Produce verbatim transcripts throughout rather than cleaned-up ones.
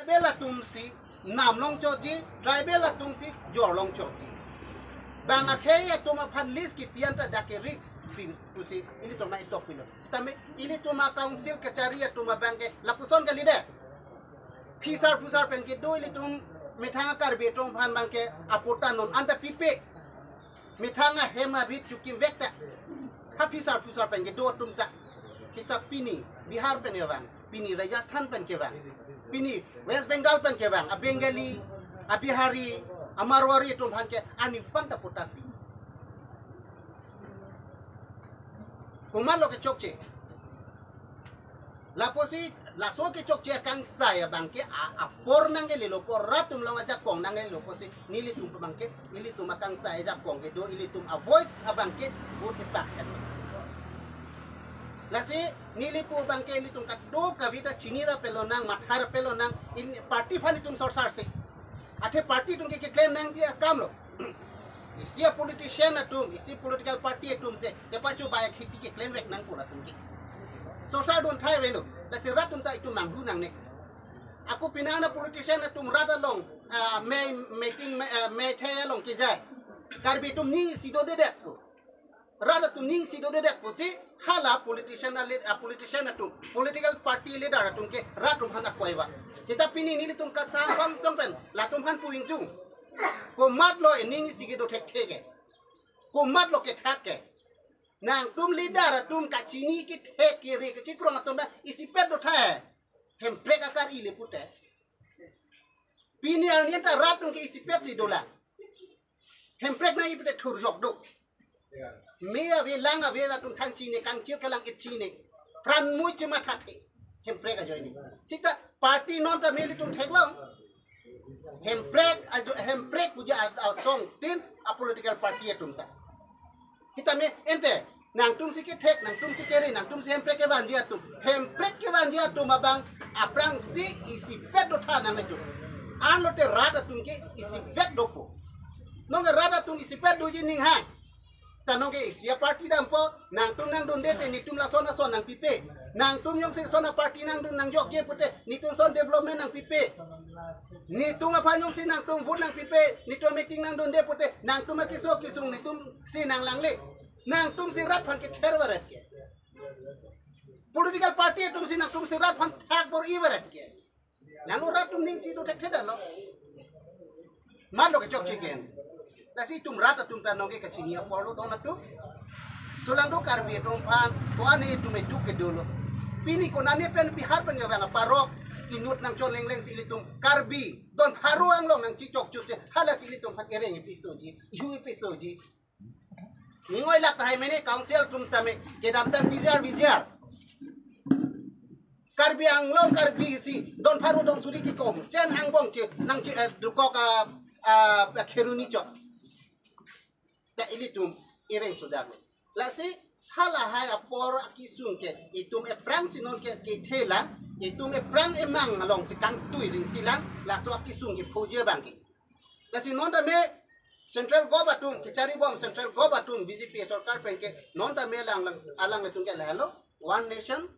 Tribal atum si nam longchotji, tribal atum si jor longchotji. Bang akhei atum aphan list kipi anta dak ke risk pi pusi ilitum ma itok pilo. Sitame ilitum a-council kachari atum abang ke lapuson kalidet. Phisar phusar pen kedo ilitum methang a-Karbi atum aphan abang ke apatta non anta pipe. Methang ahem arit chukimvek ta. Ha phisar phusar pen kedo atum ta. Sita pini Bihar pen kevang, pini Rajasthan pen kevang, pini West Bengal pen kevang, a-Bengali, a-Bihari, a-Marwari atum aphan ke arnivang ta patta pi. Komatlo kechokche? Lapusi laso kechokche akangsai abang ke a-, apor nangkelelo, apor rat atum along ajakong nangkelelo pusi nelitum abang ke, ilitum akangsai ajakong kedo, ilitum a-voice abang ke vote ipak kan. Lasi neli pu abang ke ilitum kadokave ta chinira pelonang, mathara pelonang, in party aphan itum sorsar si. Athe party atum ke keklem nangji akamlo. Isi a-politician atum, isi political party atum te, kepachobai akhiti keklemvek nangpo rat atum ke. Sorsar dun thai avelo, lasi rat atum ta itum manghu nangne. Ako pini an a-politician atum rat along, ah, mei, meeting, mei, ah, mei thai along kejai. Karbi atum ning isi dodedet ko. Rat atum ning isi dodedet pusi hala politician a-lead-, a-politician atum, political party leader atum ke rat atum aphan akoiva. Kita pini nelitum kangsam song pen latum aphan pu ingtung. Komatlo ining isi kedo thekthe ke? Komatlo kethak ke? Nangtum leader atum kachini kethek kere kachikrong atum ta isipet do thai. Hemprek akar-i le pute. Pini arni anta rat atum ke isipet si dolang. Hemprek nang-i pute thurjok do. Me ave lang ave latum thang chini, kangchir kelang-it chini. Pran mui chemathathe. Hemprek ajoine. Sita party non tame ilitum theklong. Hemprek ajo, Hemprek puji a, asongtin a-political party atum ta. Sitame ante, nangtum si kethek, nangtum si kere, nangtum si Hemprek kevanji atum. Hemprek kevanji atum abang aphrangsi isipet do tha nanglitum. Anlote rat atum ke isipet dopo. Nonke rat atum isipet doji ning hang. Ta nonke isi a-party dampo, nangtum nangdunde te netum lason ason nangpipe. Nangtum jongsi lason a-party nangdun nangjokje pute, netum lason development nangpipe. Netum aphan jongsi nangtum vote nangpipe, netum meeting nangdunde pute, nangtum akeso akesung netum si nanglangle. Nangtum si rat aphan kether varet ke? Political party atum si nangtum si rat aphan thak bor-i varet ke? Nanglo rat atum ning isi do thekthe damlo. Matlo kechokche ke? Lasi itum rat atum ta nonke kachini apor lo don atum. Solangdo Karbi atum aphan, ko-an itum eduk kedo lo. Pini konane pen Bihar pen kevang aparok inut nangchon lengleng si ilitum Karbi don pharo anglong nangchechokchot si, halasi ilitum aphan ereng ipisoji, ihu ipisoji. Ning oilak tahai mene council atum tame kedamtang pijar pijar. Karbi Anglong Karbi si don pharo don suri kekom chen angbong che nangche, eh, dukok a, a, a kheruni chot. Ta ilitum ereng sudak. Lasi halahai apor akesung ke itum ephrang si nonke kethelang, itum ephrang emang along si kangtui ringtilang, laso akesung ke phoji abang ke. Lasi non tame central gov atum, kechari bom central gov atum B J P sorkar pen ke non tame alang, alang, alanglitum ke lahelo, one nation,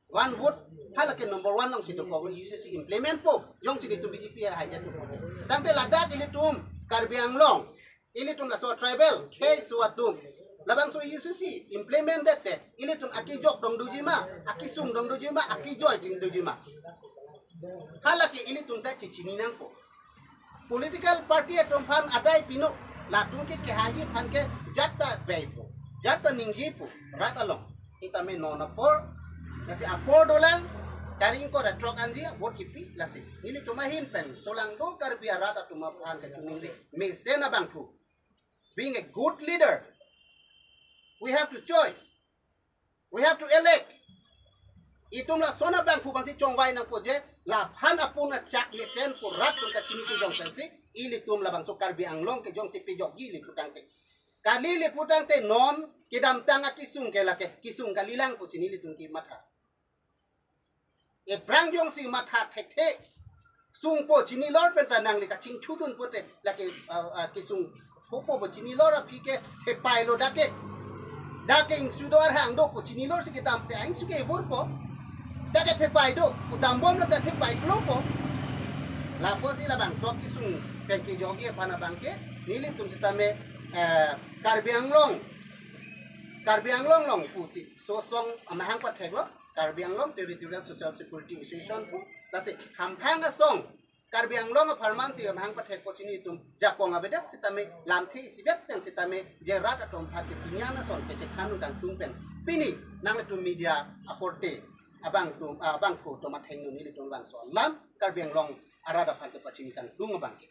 one vote, hala ke number one along si dokok U C C implement po, jongsi netum B J P hai jatupo te. Tangte ladak ilitum Karbi Anglong, ilitum laso tribal, khei so atum. Labangso U C C implement det te, ilitum akejok dong doji ma, akesung dong doji ma, akejoi ding doji ma? Hala ke ilitum ta chechini nangpo. Political party atum aphan adai pino, latum ke kehaiji aphan ke jat ta veipo, jat ta ningjepo, rat along. Sitame non apor, lasi apor dolang, tarik ingkoi ra throk anji vote kipi, lasi. Nelitum ahin pen, solangdo Karbi arat atum aphan kachiningri mesen abangphu. Being a good leader, we have to choice. We have to elect. Itum lason abangphu abangsi chongvai nangpo je, laphan apun achak mesen pu rat atum kachini kejong pensi, ilitum labangso Karbi Anglong ke jongsi pejokji ili putangte. Kali ili putangte non kedamtang akesung ke lake, kesung kalilang pusi nelitum kematha. Ephrang jongsi matha thekthe, sungpo chinilor pen ta nangli kachingthudun pute, lake, ah, ah, kesung phopo po chinilor aphi ke thepai lo dak ke. Dak ke ingsu do arhang do ko chinilor si kedam te ingsu ke ivurpo. Dak ke thepai do, kedambom lo ta thepai klopo. Lapusi labangso kesung pen kejokji aphan abangke nelitum sitame, eh, Karbi Anglong, Karbi Anglong along pusi so asong amahang patheklo, Karbi Anglong Territorial Social Security Association pu, lasi hamphang asong Karbi Anglong apharman si amahang pathekpo si nelitum jakong avedet sitame lamthe isivet pen sitame je rat atum aphan kechinian ason kechethan kangtung pen pini nanglitum media akorte abangtum, ah, abangphu atum athengno nelitum bangso alam Karbi Anglong arat aphan kepachini kangtung abangke.